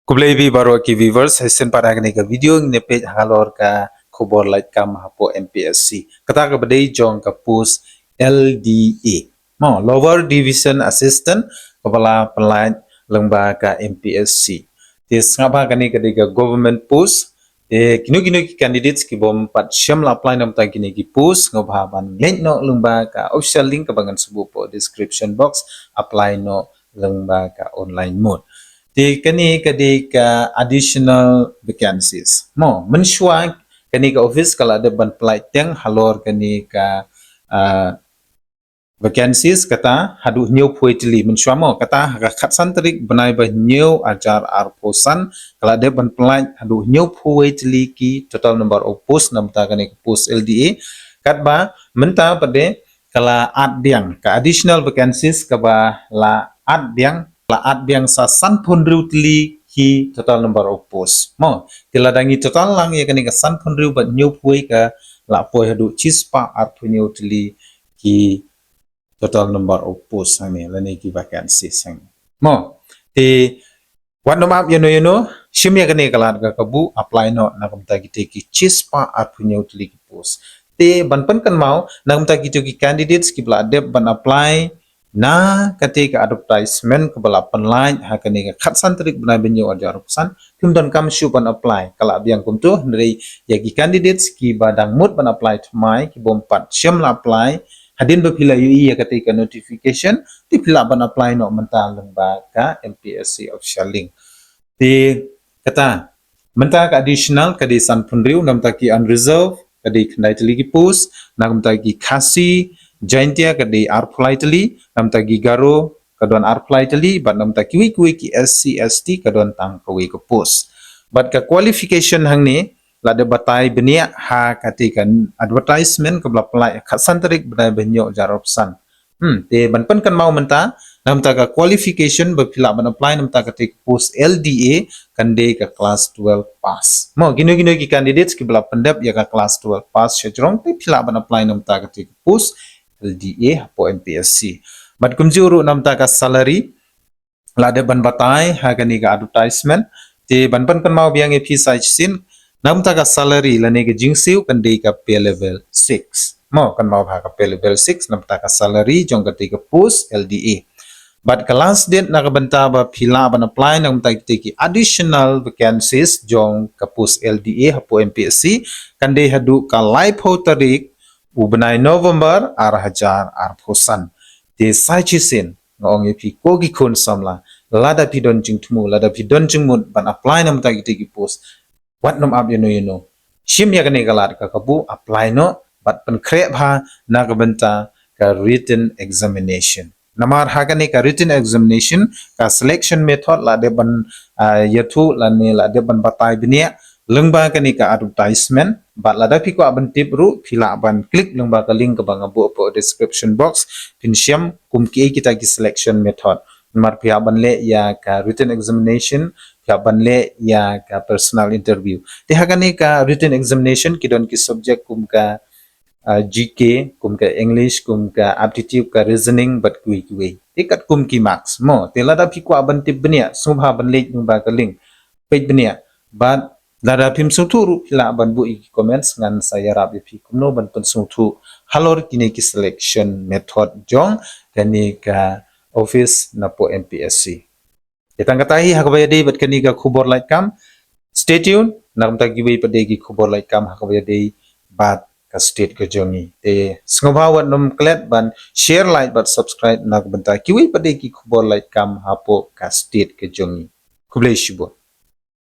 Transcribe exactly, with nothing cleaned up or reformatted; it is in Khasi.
Khublei ïa phi baroh ki viewers, ha sien pat ha kane ka video ngin ïa peit halor ka khubor lait kam hapoh M P S C. Kata kaba dei jong ka post L D A. Mo, Lower Division Assistant, kaba la pynlait lyngba ka M P S C. Te sngap ba kane ka dei ka government post. Te kino kino ki candidates ki bym pat shym la apply na bynta kine ki post, sngewbha ban leit noh lyngba ka official link kaba ngan sa buh hapoh description box, apply noh lyngba ka online mode. Te kane ka dei ka additional vacancies. Mo, mynshuwa kane ka office ka la dep ban pynlait teng halor kane ka, ah, vacancies kata haduh hynñiewphew tylli. Mynshuwa mo, kata ha ka khatsan tarik bnai ba hynñiew arhajar arphew san ka la dep ban pynlait haduh hynñiewphew tylli ki total number of post na bynta kane ka post L D A. Katba mynta pat de ka la add biang, ka additional vacancies kaba la add biang, la add biang sa sanphew hynriew tylli ki total number of post. Mo, te lada ngi total lang ïa kane ka sanphew hynriew bad hynñiewphew ka la poi haduh shispah arphew hynñiew tylli ki total number of post hangne, lane ki vacancies hangne. Mo, te wat nym ap ïano ïano, shim ïa kane ka lad ka kabu, apply noh na ka bynta kitei ki shispah arphew hynñiew tylli ki post. Te ban pynkynmaw, na ka bynta kitei ki candidates kiba la dep ban apply na katei ka advertisement kaba la pynlait ha kane ka khatsan tarik bnai ba hynñiew arhajar arphew san, kim donkam shuh ban apply. Ka la biang kumto, hynrei ïa ki candidates kiba dang mut ban apply thymmai, ki bym pat shym la apply, hadien ba phi la ïohi ïa katei ka notification, te phi lah ban apply noh mynta lyngba ka M P S C official link. Te kata, mynta ka additional ka dei sanphew hynriew, na bynta ki unreserved ka dei khyndai tylli ki post, na bynta ki Khasi Jaintia ka dei arphew lai tylli, na bynta ki Garo ka don arphew lai tylli, bad na bynta kiwei kiwei ki S C S T ka don tang kawei ka post. Bad ka qualification hangne la dep batai bniah ha katei ka advertisement kaba la pynlait ha ka khatsan tarik bnai ba hynñiew arhajar arphew san. Hmm, te ban pynkynmaw mynta, na bynta ka qualification ba phi lah ban apply na bynta katei ka post L D A kan dei ka class twelve pass. Mo, kino kino ki candidates kiba la pyndep ïa ka class twelve pass shajrong, te phi lah ban apply na bynta katei ka post L D A hapoh M P S C. Bad kumjuh ruh na bynta ka salary, la dep ban batai ha kane ka advertisement. Te ban pynkynmaw biang ïa phi sa shisien, na bynta ka salary lane ka jingsiew kan dei ka pay level six. Mo, kynmaw ba ka pay level six na bynta ka salary jong katei ka post L D A. Bad ka last date na ka bynta ba phi lah ban apply na bynta kitei ki additional vacancies jong ka post L D A hapoh M P S C kan dei haduh ka laiphew tarik u bnai November arhajar arphew san. Te sa shisien nga ong ïa phi ko ki khun samla, lada phi don jingthmu, lada phi don jingmut ban apply na bynta kitei ki post, wat nym ap ïano ïano. Shim ïa kane ka lad ka kabu, apply noh, bad pynkhreh bha na ka bynta ka written examination. Namar ha kane ka written examination, ka selection method la dep ban, ah, ïathuh lane la dep ban batai bniah lyngba kane ka advertisement, bad lada phi kwah ban tip ruh, phi lah ban click lyngba ka link kaba nga buh hapoh description box, phin shem kum kiei kita ki selection method. Namar phi hap ban leh ïa ka written examination, phi hap ban leh ïa ka personal interview. Te ha kane ka written examination ki don ki subject kum ka, ah, G K, kum ka English, kum ka aptitude, ka reasoning, bad kiwei kiwei. Te katkum ki marks. Mo, te lada phi kwah ban tip bniah, sngewbha ban leit lyngba ka link. Peit bniah. Bad lada phim sngewthuh ruh phi lah ban buh ïa ki comments, ngan sa ïarap ïa phi kumno ban pynsngewthuh halor kine ki selection method jong kane ka office napoh M P S C. Te tang kata hi ha kaba ïadei bad kane ka khubor lait kam. Stay tuned, na ka bynta kiwei pat de ki khubor lait kam ha kaba ïadei bad ka state ka jong ngi. Te sngewbha wat nym klet ban share, like bad subscribe na ka bynta kiwei pat de ki khubor lait kam hapoh ka state ka jong ngi. Khublei shibun.